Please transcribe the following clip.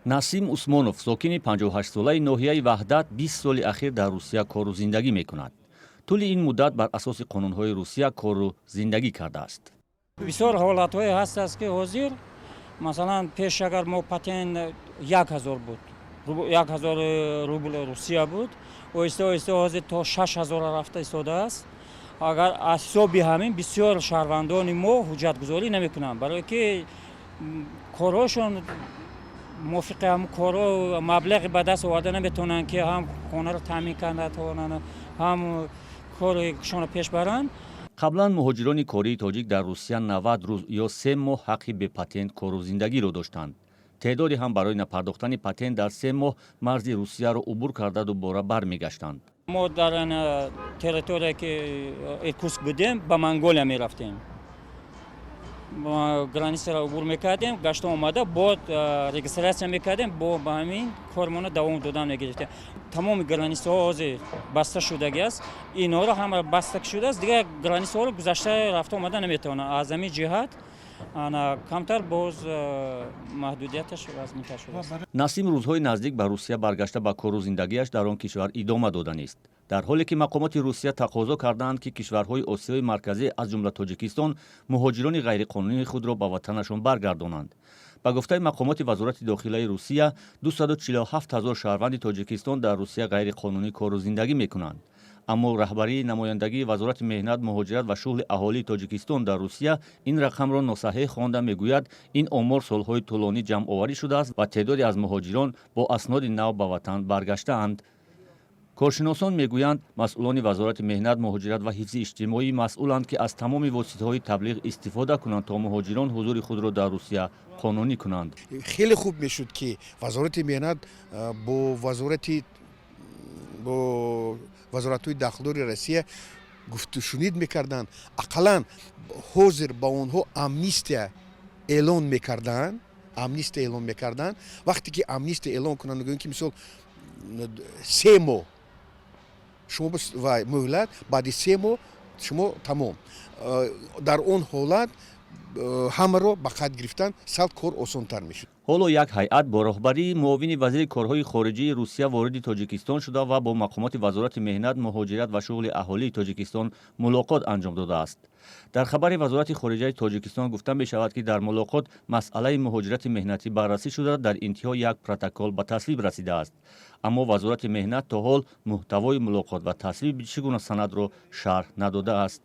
Насим Усмонов, сокини 58-солаи ноҳияи Ваҳдат, 20 соли ахир дар Русия кору зиндагӣ мекунад. Тӯли ин муддат бар асоси қонунҳои Русия кору зиндагӣ кардааст. Бисёр ҳолатҳое ҳастааст, ки ҳозир, масалан, пеш агар мо патент 1000 буд, 1000 рубл Русия буд, оҳиста оҳиста ҳозир то 6000 рафта истодааст. Агар аз ҳисоби ҳамин бисёр шаҳрвандони мо ҳуҷҷатгузорӣ намекунанд, барое ки корҳошон мувофиқи ҳам корҳо маблағи ба даст оварда наметавонанд, ки ҳам хонаро таъмин карда тавонанд, ҳам кори шонро пеш баранд. Қаблан муҳоҷирони кории тоҷик дар Русия 90 рӯз ё 3 моҳ ҳаққи бепатент кору зиндагиро доштанд. Теъдоде ҳам барои напардохтани патент дар 3 моҳ марзи Русияро убур карда, дубора бармегаштанд. Мо дар территория, ки Иркутск будем, ба Монголия мерафтем, границаро убур мекардем, гашта омада, бо регистрация мекардем, бо ба ҳамин кормона давом додан мегирифтем. Тамоми границаҳо ҳозир баста шудагӣ аст, инҳоро ҳама баста шудааст, дигар границаҳоро гузашта рафта омада наметавонанд. Аз ҳамин ҷиҳат ана камтар боз маҳдудияташ вазнинтар шудааст. Насим рӯзҳои наздик ба Русия баргашта, ба кору зиндагиаш дар он кишвар идома доданист. Дар ҳоле ки мақомоти Русия тақозо кардаанд, ки кишварҳои Осиёи Марказӣ, аз ҷумла Тоҷикистон, муҳоҷирони ғайриқонунии худро ба ватанашон баргардонанд. Ба гуфтаи мақомоти Вазорати дохилаи Русия, 247 ҳазор шаҳрванди Тоҷикистон дар Русия ғайриқонунӣ кору зиндагӣ мекунанд. Аммо раҳбарии намояндагии Вазорати меҳнат, муҳоҷират ва шуғли аҳолии Тоҷикистон дар Русия ин рақамро носаҳеҳ хонда, мегӯяд, ин омор солҳои тӯлонӣ ҷамъоварӣ шудааст ва теъдоде аз муҳоҷирон бо асноди нав ба ватан баргаштаанд. Коршиносон мегӯянд, масъулони Вазорати меҳнат, муҳоҷират ва ҳифзи иҷтимоӣ масъуланд, ки аз тамоми воситаҳои таблиғ истифода кунанд, то муҳоҷирон ҳузури худро дар Русия қонунӣ кунанд. Хеле хуб мешуд, ки Вазорати меҳнат бо вазоратҳои дахлдори Россия гуфтушунид мекарданд, ақаллан ҳозир ба онҳо амнистия эълон мекарданд, амнистия эълон мекарданд. Вақте ки амнистия эълон кунанд, гӯем, ки мисол 3 моҳ шумо ва муҳлат, баъди 3 моҳ шумо тамом, дар он ҳолат ҳамаро ба қайд гирифтан сал кор осонтар мешуд. Ҳоло як ҳайат бо роҳбарии муовини вазири корҳои хориҷии Русия вориди Тоҷикистон шуда ва бо мақомоти Вазорати меҳнат, муҳоҷират ва шуғли аҳолии Тоҷикистон мулоқот анҷом додааст. Дар хабари Вазорати хориҷаи Тоҷикистон гуфта мешавад, ки дар мулоқот масъалаи муҳоҷирати меҳнатӣ баррасӣ шуда, дар интиҳо як протокол ба тасвиб расидааст. Аммо Вазорати меҳнат то ҳол муҳтавои мулоқот ва тасвиби чӣ гуна санадро шарҳ надодааст.